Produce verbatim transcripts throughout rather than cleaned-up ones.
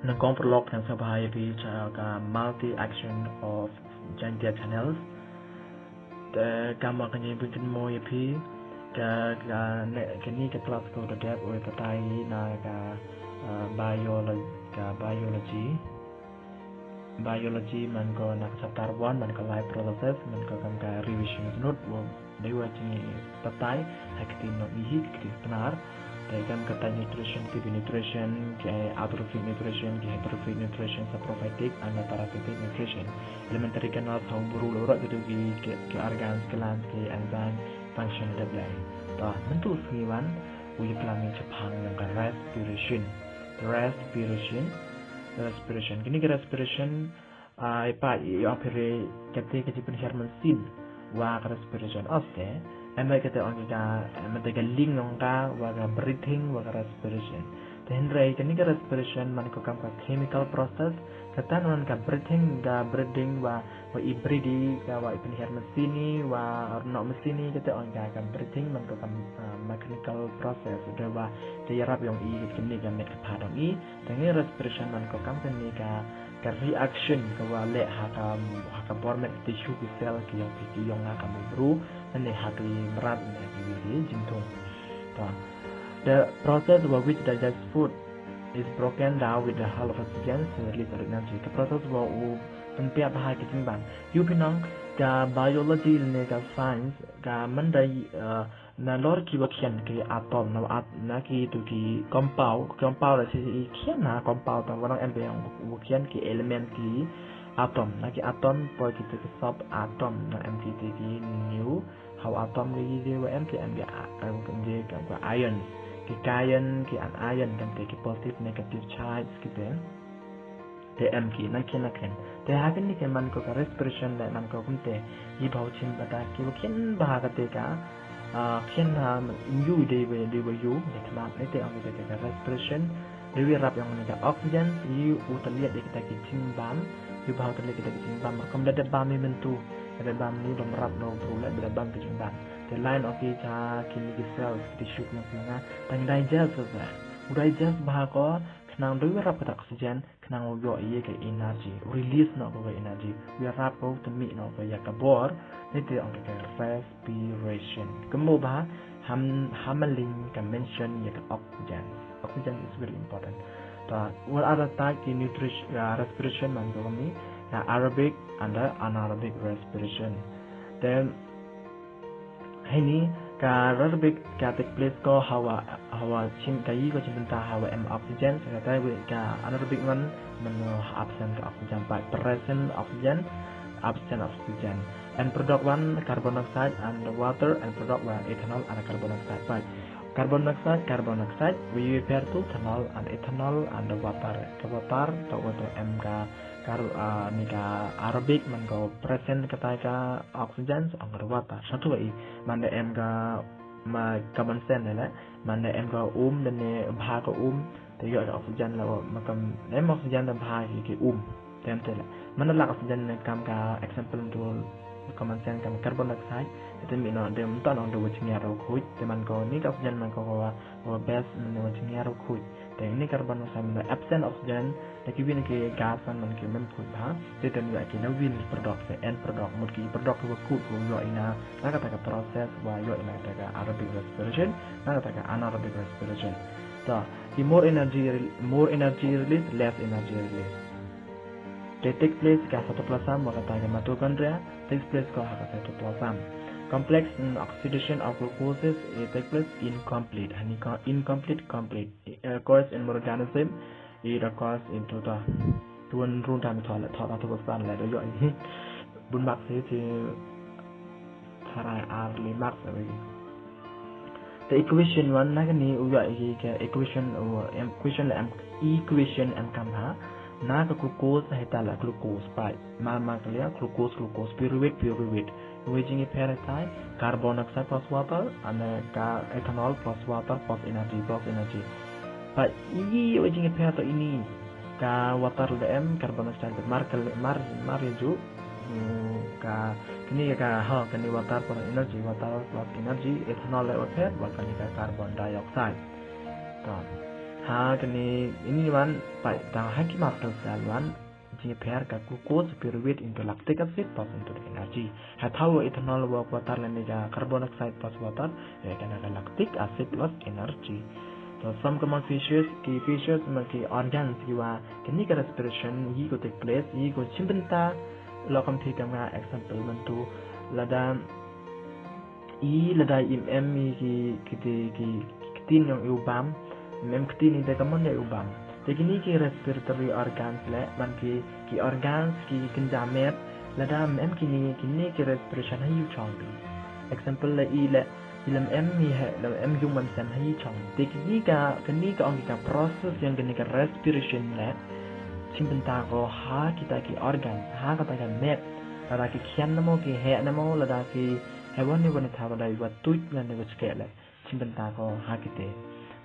Nang kong prolog nang sa bahai pi cha ka multi action of Jaintia channels. Te kama ka nyai bin mo ya pi ka ka ne kini ka class ko da dep oi patai na ka biology ka biology biology man ko na ka chapter one man ko life processes man ko kam ka revision note wo dei wa chini patai ha kiti no ihi kiti pnar. Te kam ka tai nutrition, kiti nutrition, ki atrophic nutrition, ki heterotrophic nutrition, saprophytic and parasitic nutrition. Alimentary canal thau buru lo rak gitu ki ki organs, glands, ki enzyme function da blai. Ta mentu sngi wan u ye plan ni chapang yang ka respiration. Respiration. Respiration. Kini ka respiration ai pa i ong phi re kate ka jingpynhiar mynsiem wa ka respiration. Oste em ai kate ong ka em ai ka link ong ka wa ka breathing wa ka respiration. Te hynrei kani ka respiration man ko kam ka chemical process. Kata man ka breathing ka breathing wa wa i breathe ka wa i pynhiar mynsiem wa rno mynsiem kate ong ka ka breathing man ko kam mechanical process. Te wa te yarap yong i kini ka met ka pha dong i. Te ngi respiration man ko kam kani ka ka reaction ka wa leh ha ka ha ka bor met tissue ki cell ki yong ki yong ha ka mut bru ne ha ki mrad ne ki wi ki jingthung. Ta the process by which digest food is broken down with the help of oxygen to release energy. Ka process wa u pynpiat ha ki jingbam yu pinang ka biology ne ka science ka mandai na lor ki wa khian ki atom na at na ki tu ki compound compound la si khian na compound ta wa nang em pe yang wa khian ki element ki atom na ki atom poi ki tu ki sub atom na em ki tu ki new how atom ki je wa em ki em ki em ki em ki ion ki cation ki anion kan te ki positive negative charge ki te. Te em ki na kin na kin te ha kin ni ke man ko ka respiration le man ko kum te yi bhau chin bata ki wa kin ba ha ka te ka kin ha yu de we de we yu de kma ne te ang de ka respiration de we rap yang ne ka oxygen yi u ta liat de kita ki chin bam yi bhau ta liat kita ki chin bam kum da da bam yi mentu da bam ni bam rap no bru le da bam ki chin bam te line of ki cha ki ni ki cells ki tissue ki na tang digest sa u digest ba ko khnang de we rap kita oxygen khnang u yoh ye ka energy u release no ka energy u yarap ko u temi no ka ya ka bor ne te ong ka respiration kumbo ba ham hamaling ka mention ya ka oxygen. Oxygen is very important. Ta what are the type ki nutrition uh, respiration man ko ni ka aerobic and the anaerobic respiration. Then Hini ka aerobic ka take place ko hawa hawa chim ka yi ko chim ta hawa em oxygen sa ka tai ka anaerobic man man absent ka oxygen pa present oxygen absent oxygen and product one carbon dioxide and water and product one ethanol and carbon dioxide pa carbon dioxide carbon dioxide we pair to ethanol and ethanol and water ka water to water em ka kar ni ka aerobic man ko present ka tai ka oxygen ang ka water satu i man da em ka ma common sense le man da em ka um da ne bha ka um te yo ka oxygen la ma kam em oxygen da bha ki ki um tem te le man da la oxygen ne kam ka example tu common sense kam carbon dioxide te mi no de mta no de wajngia ro khuj te man ko ni ka oxygen man ko ko best ne wajngia ro khuj te ni carbon dioxide man da absent oxygen da ki win ki gas man man ki mem khuj bha te ten ya ki na win product se end product mut ki product wa khuj wa yo ina na kata ka process wa yo ina kata ka aerobic respiration na kata ka anaerobic respiration. Ta ki more energy more energy release less energy release. They take place ka cytoplasm wa kata ka mitochondria takes place ko ha ka cytoplasm. Complex oxidation of glucoses take place incomplete hani incomplete complete occurs in organism. It occurs in total tuan run tam thol thol tu san le do yo bun mak se ti tharai ar le mak se we the equation one na ni u ya ki ke equation u em equation le em equation em kam ha na ka glucose he ta la glucose pai ma ma ka le glucose glucose pyruvate pyruvate we jing i pher tai carbon dioxide plus water and ka ethanol plus water plus energy plus energy pa i we jing i pher to ini ka water le em carbon dioxide mar ka mar mar ju ka kini ka ha kini water plus energy water plus energy ethanol le water wa kini ka carbon dioxide. Ta Ha kane ini wan pat tang ha ki muscle cell wan jingpher ka glucose pyruvate into lactic acid pass into the energy. Ha thaw ethanol wa water lane ka carbon dioxide plus water, eh, kane ka lactic acid plus energy. To sam ka man fishes, ki fishes ma ki organs ki wa kane ka respiration hi ko take place, hi ko chimbynta. Lo kam thi kam nga example man tu lada i lada im em i ki ki ki ki ktien yong i u bam, im em ktien i te ka mon yong i u bam. Te kini ki respiratory organs le man ki ki organs ki kynja met, lada im em kini kini ki respiration ha i u chong bi. Example le i le i lem em i he lem em yung man sem ha i chong. Te kini ka kini ka ong ki ka process yong kini ka respiration le chimbynta ko ha kita ki organ, ha kata ka met, lada ki khian namo ki he namo lada ki Hewan ne wan thaw lada i wa tuid lane wa chkeh le chimbynta ko ha kite.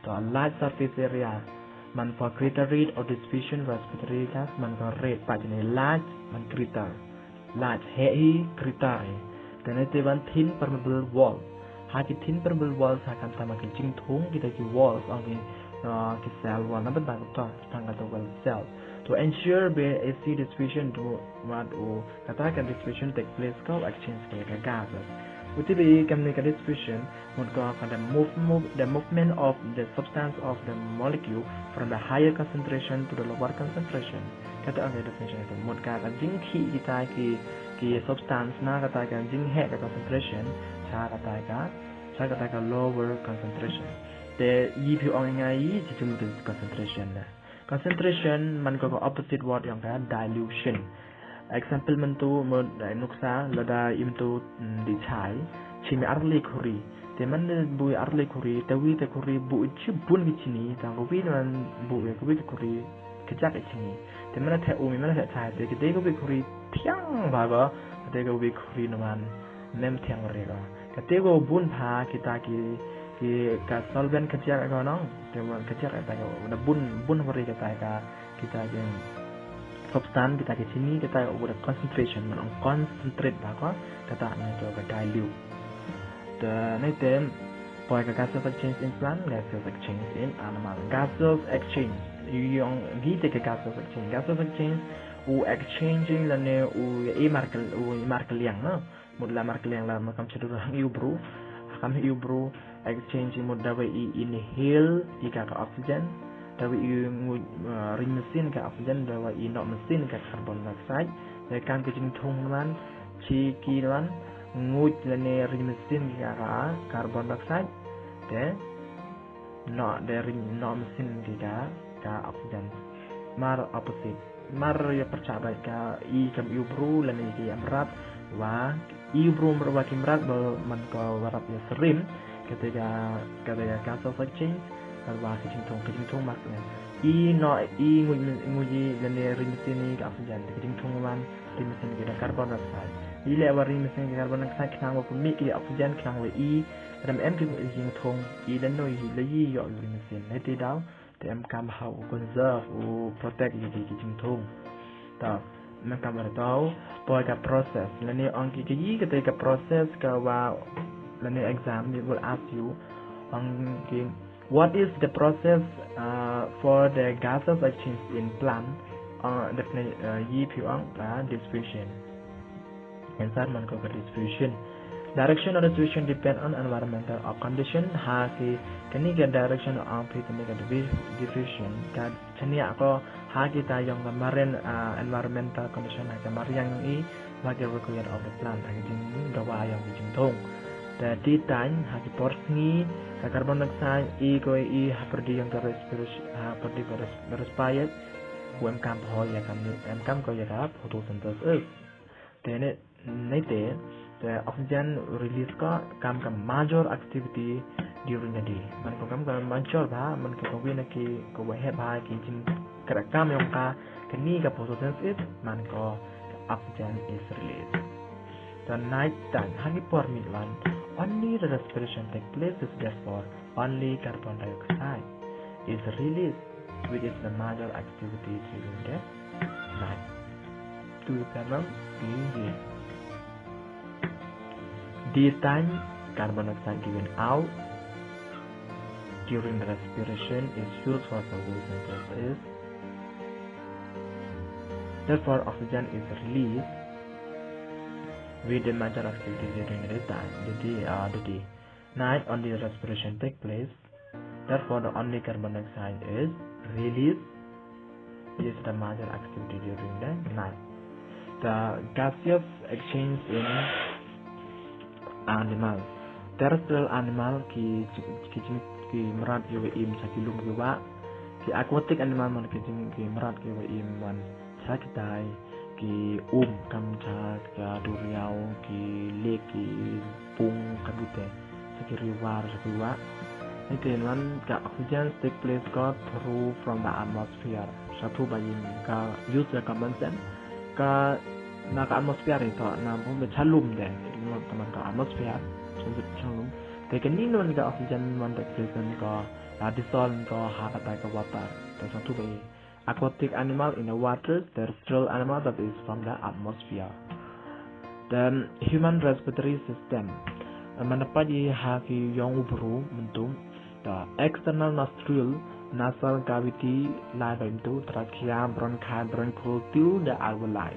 To a large surface area man for greater rate of diffusion respiratory gas man ko rate pa jine large man greater. Large he hi greater hi. Te ne te wan thin permeable wall. Ha ki thin permeable walls ha kan tama ki jingthung kita ki walls ong ki, uh, ki cell wall na bynta ko to tang ka to wall cell. To ensure be a C diffusion to mat u kata ka diffusion take place ko exchange ko ka gases. Uti bi kam ne ka diffusion mut ko ka the move, move, the movement of the substance of the molecule from the higher concentration to the lower concentration. Kata ka diffusion ko mut ka ka jingkhih kita ki ki substance na kata ka jinghe ka concentration cha kata ka cha kata ka lower concentration. Te i phi ong nga i chi chung concentration na. Concentration man ko ka opposite word yong ka dilution. Example man tu mo dai nuksa lada im tu, mm, di chai chimi arli khuri. Te man de bui arli khuri te wi te khuri bu chi bun ki chini tang ko wi man bu ko wi te khuri kejak ki chini. Te man te umi man te chai te ke te ko wi khuri thiang ba ko te ko wi khuri no man nem thiang re ko. Ka te ko bun pha kita ki ki ka solvent kejak ko nong. Te man kejak ta ko na bun bun re kita ka kita ki substance kita ki chini kita ko the concentration man ong concentrate ba ko kata ne to ka dilute. Te ne te poi ka gaseous exchange in plant, gaseous exchange in animal. Gaseous exchange yong gi te ka gaseous exchange. Gaseous exchange u exchanging lane u i markel u i markeliang no. Mut la markeliang la makam chedur hang iu bru. Hakam iu bru exchange mut dawa i inhale i ka ka oxygen. Dawa i ngu, uh, ring mesin ka oxygen, dawa i nok mesin ka carbon dioxide. Te kam ka jingthung man chi ki man nguj lane ring mesin ka ka carbon dioxide. Te nok de ring nok mesin ki ka ka oxygen. Mar opposite. Mar ya perchabait ka i kam iu bru lane ki amrat wa iu bru mar wa ki mrat ba man ko warap ya serim. Kata ka kata ka gaseous exchange. Kata wa ki jingthung ki jingthung mak ne. I no i nguj nguj i lane ring mesin i ka oxygen ki jingthung man ring mesin ki da carbon dioxide. I le wa ring mesin ki carbon dioxide khnang wa pumi ki oxygen khnang wa i ram em ki jingthung i dan no i le i yo ring mesin. Ne ti dau te em kam ha u conserve u protect i ki ki jingthung. Ta em kam ba tau poi ka process lane ong ki ki kata ka process ka wa lane exam will ask you ong ki what is the process, uh, for the gaseous exchange in plant? Uh, definitely, uh, yi phi ong ka diffusion. Answer man ko ka diffusion. Direction of diffusion depend on environmental condition. Ha ki kani ka direction of phi kani ka diffusion ka chania ko ha kita yong ka marine, uh, environmental condition ha ka mariang i wa ka require of the plant ha ka jing dawa yong ka jingthung. Te ti tang ha ki por sngi ka carbon dioxide i ko i ha perdi yong ka respiration ha perdi ka res- respire. Ku em kam ho ya kam em kam ko ya ka photosynthesis. Te ne ne te te oxygen release ka kam ka major activity during the day. Man ko kam ka major ba man ko ko wina ki ko wa he ba ki jing kra kam yong ka kani ka photosynthesis man ko oxygen is released. The night time ha ki por mit lan only the respiration take place is therefore only carbon dioxide is released, which is the major activity during the night. Tu tanam di ye. Daytime carbon dioxide given out. during the respiration is used for circulation, that is, therefore oxygen is released with the major activity during the daytime, the day, uh, the day. Night only respiration take place, therefore the only carbon dioxide is released is the major activity during the night. The gaseous exchange in animal. Terrestrial animal ki ki ki mrad ki wa im cha ki lum ki wa. Ki aquatic animal man ki ki mrad ki wa im man cha ki tai, ki um kam cha ka duriaw, ki lake, ki pung ka bute, cha ki river, cha ki wa. Ni te man ka oxygen take place got through from the atmosphere. Sa thu ba yin ka use the common sense. Ka na ka atmosphere ito na bom de cha lum de. Ito man ka atmosphere. Cha lum. Te ka ni non ka oxygen man take place ka la dissolve ka ha ka tai ka water. Te sa thu ba yin aquatic animal in the water, terrestrial animal that is from the atmosphere. Then human respiratory system. Manapaji ha ki yong ubru mentum. The external nostril, nasal cavity, lai ba mentum, trachea, bronchi, bronchiole, tube, the alveoli.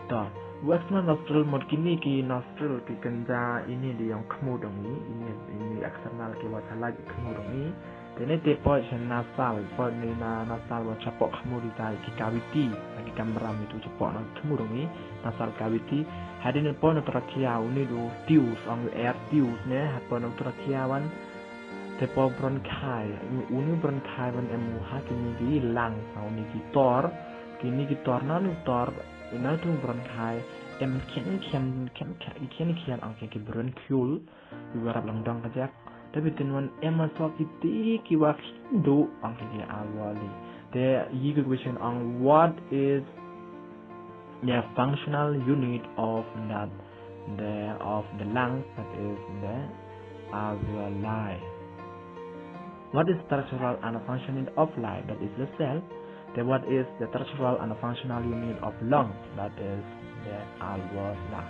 To, external nostril mut kini ki nostril ki kynja ini di yong khmu dong ni, ini ini external ki wa chalai ki khmu dong ni. Te ni te poi sha nasal, poi ni na nasal wa chapoh khmu di tai ki cavity, na ki kamra mitu chapoh na khmu dong ni, nasal cavity. Hadin poi na trachea uni du tubes, ong air tubes ne, ha poi na trachea wan. Te poi bronchi, uni bronchi wan em u ha kini ki lungs, ha uni ki tor, kini ki tor na uni tor, na tu bronchi, em khen khen khen khen khen khen ong ki bronchiole, yu warap lang dong ka jak. Tapi tin wan em a so ki ti ki wa du ong ki alveoli. Te yi ki question ong what is the functional unit of that, the of the lungs, that is the alveoli. What is structural and functional of life? That is the cell. Then what is the structural and functional unit of lung? That is the alveoli.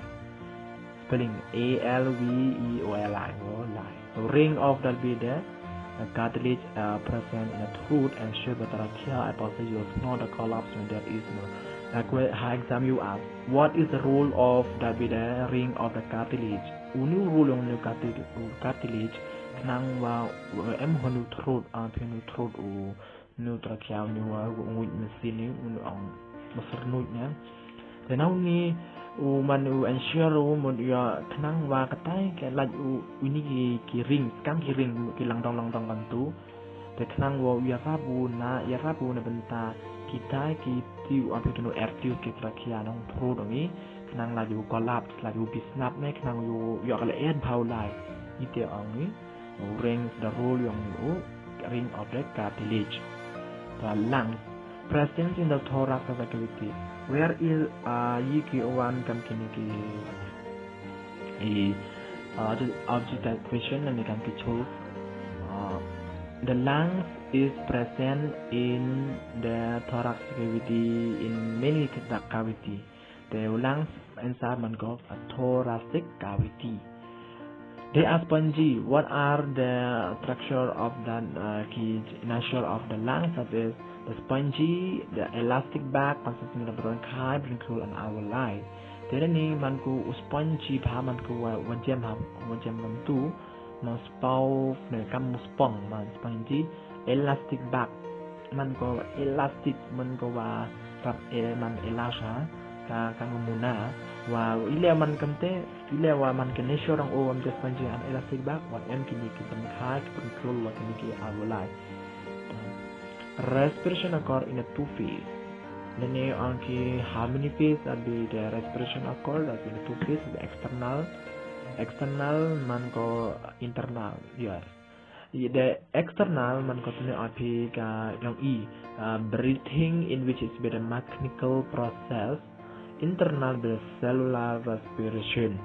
Spelling A L V E O L I, alveoli. So ring of that be the uh, cartilage uh, present in the throat and shape the trachea, apposite, you snort, the collapse when there is no. Like where, how exam you ask, what is the role of that be the ring of the cartilage? Uni role of the cartilage, cartilage, khnang wa em honu throat, uh, honu throat u nu trachea ni wa u nguid machine ni u ong masar nuid ne. Te na uni u man u ensure u mut ya khnang wa katai ke laj u uni ki, ki ring, skam ki ring ki lang dong lang dong kan tu. Te khnang wa u ya rap u na, ya rap u na bynta kitai ki ti u ampi tunu air tube ki trachea nong throat dong i khnang laj u collapse, laj u bisnap ne khnang u ya kala air bhau lai. Ite ong i. Rings the role yong u ring of the cartilage. The lungs present in the thorax of the cavity. Where is uh, yi ki wan kam kini ki i uh, object question and kam ki chose. Uh, the lungs is present in the thorax cavity in many cavity. The lungs inside man ko a thoracic cavity. They are spongy. What are the structure of the uh, ki nature of the lungs? That is the spongy, the elastic bag consisting of bronchi, bronchiole and alveoli. Te ni man ko spongy bha man ko wa jem ha wa jem man tu. Nong spau ne kam muspong man spongy elastic bag man ko elastic man ko wa rap e man elasha ka ka muna wa ile man kamte ile wa man ke ne shorang o am just spongy an elastic bag wa em kini ki bronchi ki bronchiole wa kini ki alveoli. Respiration occur in a two phase. Nene ang ki how many phase that be the respiration occur that in a two phase, the external external man ko internal. Yes. The external man ko tene api ka long i uh, breathing in which is be the mechanical process, internal be the cellular respiration.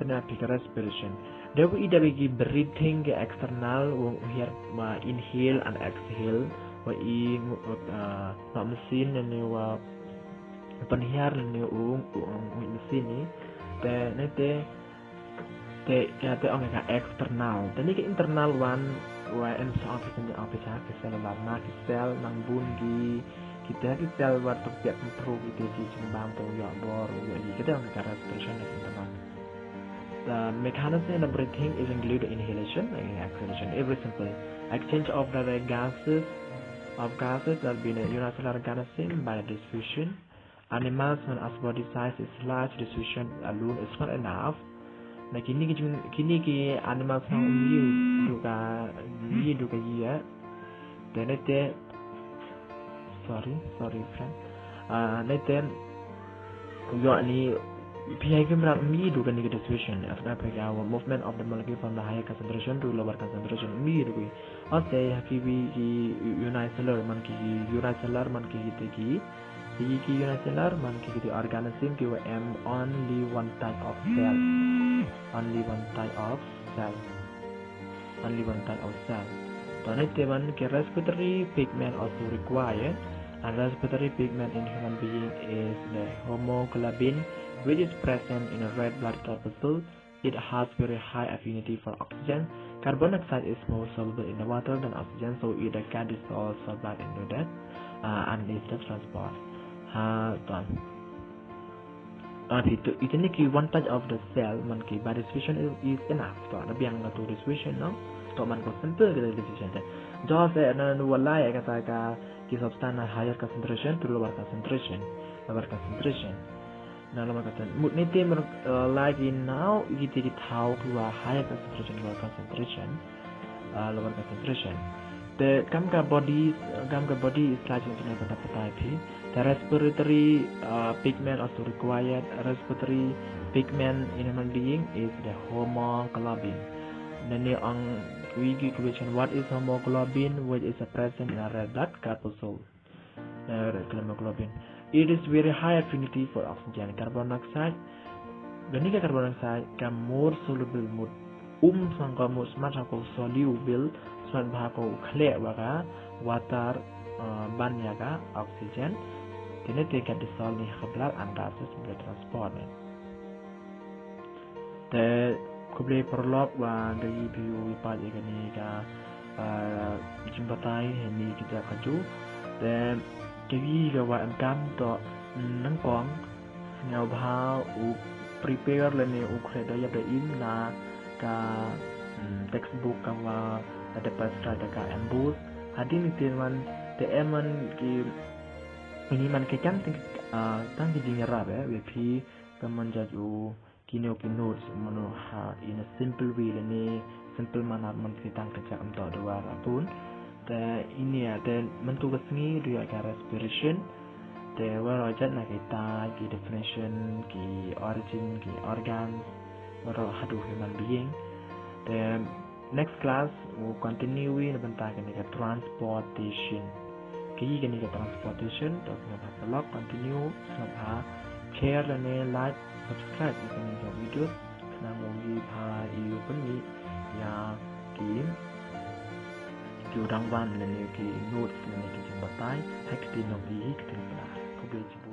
Tene api ka respiration. Dewa i dewa ki breathing ke external wa u hiar wa inhale and exhale wa i uh, ma machine ne wa penhiar ne u u machine ni. Te ne te te ya te ong ka external. Te ni ke internal wan Wa em sa ong phi sending ong phi sa ki cell la na ki cell nang bun ki kita ki cell wat to pek mpru ki te ki jingbam to ïoh bor ïoh ki kita ka respiration na ki tamam. The mechanism of breathing is include inhalation and exhalation. Every simple exchange of the gases of gases that be in a unicellular organism by diffusion. Animals when as body size is large, diffusion alone is not enough. Na kini ki jing- kini ki animals na um yi duka yi duka yi ya. Then it sorry sorry friend. Uh, then yo ni pihai kim rak mi duka ni ki diffusion. After pega movement of the molecule from the higher concentration to lower concentration mi duka. Ose ha ki bi ki unicellular man ki unicellular man ki te ki ki ki unicellular man ki ki organism ki wa em only one type of cell. Only one type of cell. Only one type of cell. To ne te man ki respiratory pigment also required. And respiratory pigment in human being is the hemoglobin, which is present in a red blood corpuscle. It has very high affinity for oxygen. Carbon dioxide is more soluble in the water than oxygen, so it can dissolve, so back into that uh, and is the transport. Ha, to. Ah, itu itu ni ki one touch of the cell man ki by diffusion is, is enough. To na biang na tu diffusion no. To man ko simple ke diffusion te. Just eh, na nu walai eh, kata ka ki substance na higher concentration to lower concentration, lower concentration. Na lower concentration. Mut ni tim uh, lagi now iti ki tau ki wa higher concentration, lower concentration, uh, lower concentration. The kam ka body, kam ka body is large in the type. The respiratory uh, pigment also required. Respiratory pigment in human being is the hemoglobin. Then the ang we give question what is hemoglobin, which is a present in a red blood corpuscle. Uh, hemoglobin. It is very high affinity for oxygen, carbon dioxide. Gani ka carbon dioxide ka more soluble mut um sang ka mut smat ha ko soluble smat bha ko khle wa ka water uh, ban ya ka oxygen. Tene te ka dissolve ni ha ka blood and gases blood transport ne. Te khublei paralok wa da yi view yi pa yi gani ka uh, jimbatai heni kita kaju. Te ka yi ga wa em kam to nangkong nga bha u prepare lane u khle da yap da im na ka mm, textbook ka wa da da pas ka da ka embus hadin tin man te eman ki ini man ke kan ting uh, tang ki jingyarap eh we phi ka man jaj u kino ki notes mano ha in a simple way lane simple manner man ki tang ka chak am to da wa rapun. Te ini ya te man tu ka sngi du ya ka respiration. Te wa ro jat na ki ta ki definition ki origin ki organs wa ro hadu human being. Te next class u continue wi na bynta kane ka transportation. Ki kane ka transportation to sngap ha paralok continue sngap ha share lane like subscribe ïa kane ka video. Khnang u ngi bha ïa u pynmih ïa ki ki u dang wan lane ki notes lane ki jingbatai ha ki tin nong ïa ki tin pla. Khublei.